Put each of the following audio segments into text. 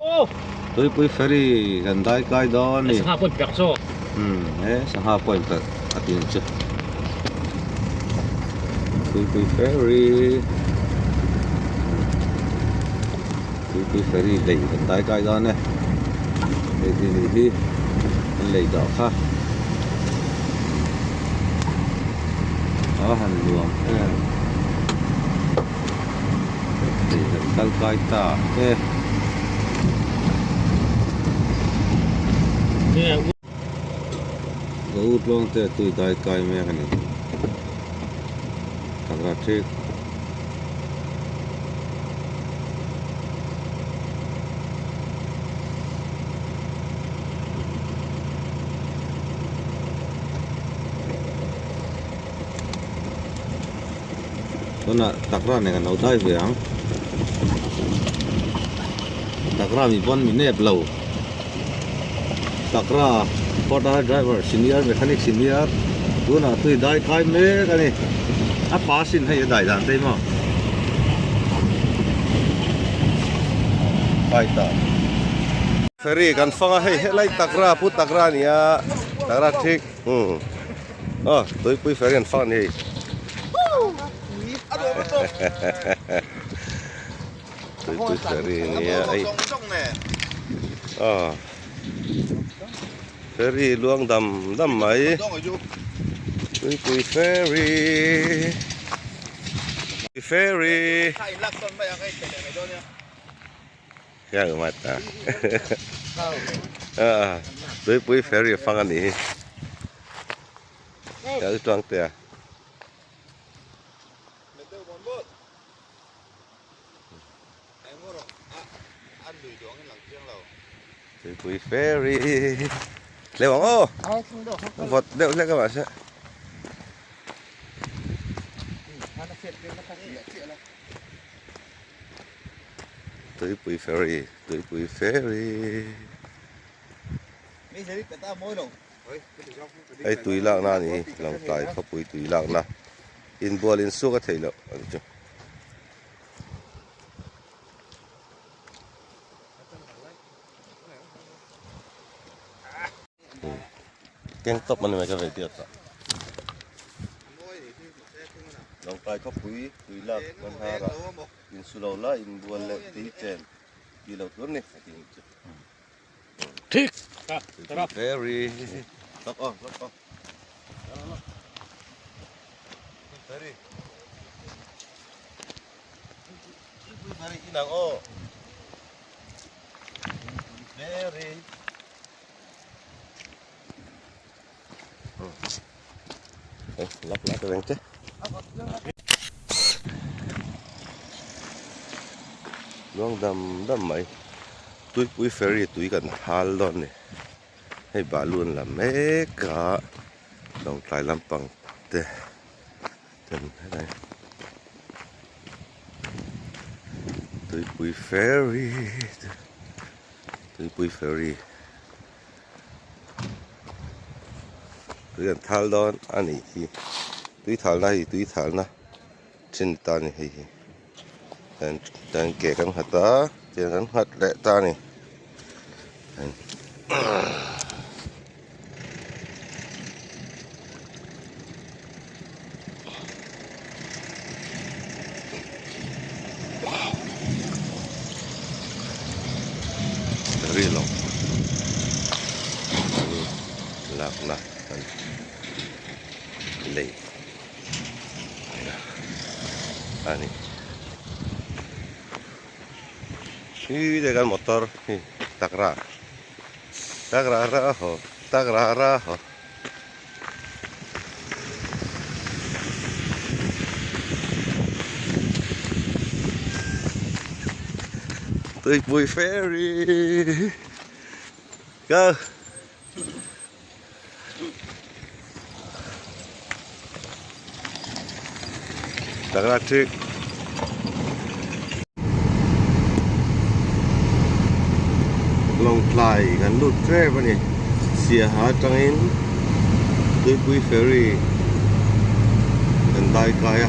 Tuipui ferry kan dai kai dawn a ni. Sangha pawh in perh zawk. Umm he sangha pawh in perh a ti ang chu. Tuipui ferry Tuipui ferry lei kan dai kai dawn e. Hei hi nih hi an lei dah kha. A han nuam em. Hei kan kal kai ta e. Ka u tluang te tui dai kai mek a ni. Takra thik. Tunah takra nen kan lo dai ve ang. Takra mi pawn mi nep lo. Takra Ford R driver senior mechanic senior tunah tui dai kai mek a ni. A pass in hei a dai dan te hi maw. Kai ta. Ferry kan fang a hei helai takra pu takra a ni a takra thik umm. Aw tuipui ferry an fang a ni hei. Tuipui ferry a nia hei aw ferry luang dam dam mai tuipui ferry ferry. Tuipui ferry fang a nih hi kal tluang te a. Tuipui ferry tleu ang aw vawt deuh hlek a mahse. Tuipui ferry tuipui ferry hei tui lakna a ni hi Lawngtlai khawpui tui lakna inbual insuk a theih loh a ni chu. Keng tawp a ni mai ka vei diat a. Lawngtlai khawpui tui lak kan har a insu lo la inbual leh tui chen tih loh tur a ni a ti ang chu. Thik! Ferry lak aw lak aw Ferry Ferry inang aw Ferry Lak lak reng che. Luang dam dam mai. Tuipui ferry tui kan hal dawn ni. Hei balu an la mek a. Lawngtlai lampang te ten helai. Tuipui ferry Tuipui ferry. Tui an thal dawn a nih hi tui thalna hi tui thalna thin ta a ni hei hi tan ke kan nghat a tiang kan nghat leh ta a ni. Ri lo an lakna an lei a ni hi te kan motor hi takra takra ra haw takra ra haw. Tuipui ferry go Takra thik Lawngtlai kan lut tlem a ni Siaha atangin Tuipui ferry kan dai kai a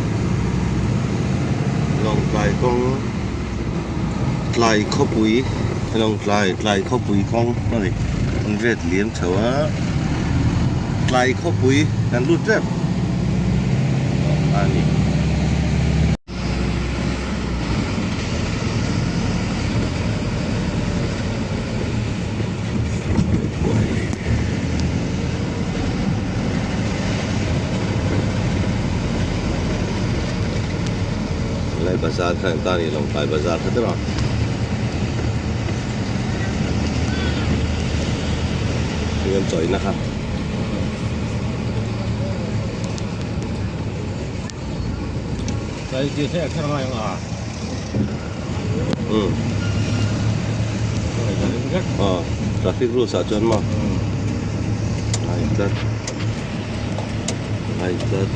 Lawngtlai kawng tlai khawpui. Lawngtlai tlai khawpui kawng a ni an vet liam chho a tlai khawpui kan lut tep a ni. Lai bazar kha ta ni Lawngtlai bazar kha tiraw. Hei an chawina kha. Tlai ti hle kher ngai ang a. Um. Aw, traffic rules ah chuan maw. Ngai tlat. Ngai tlat.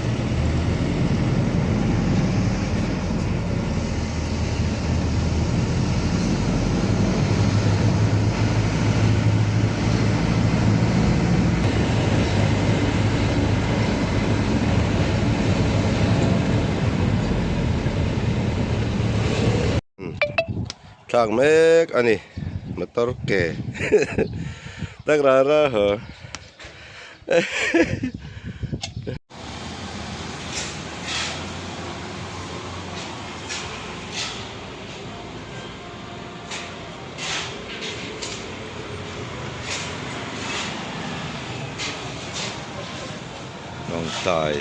Thlak mek a ni motor ke tak ra ra haw. Lawngtlai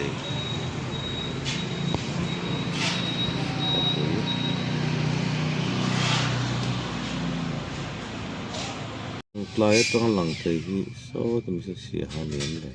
khawpui Lawngtlai atanga lang thei hi saw ta mi se siaha ni em le.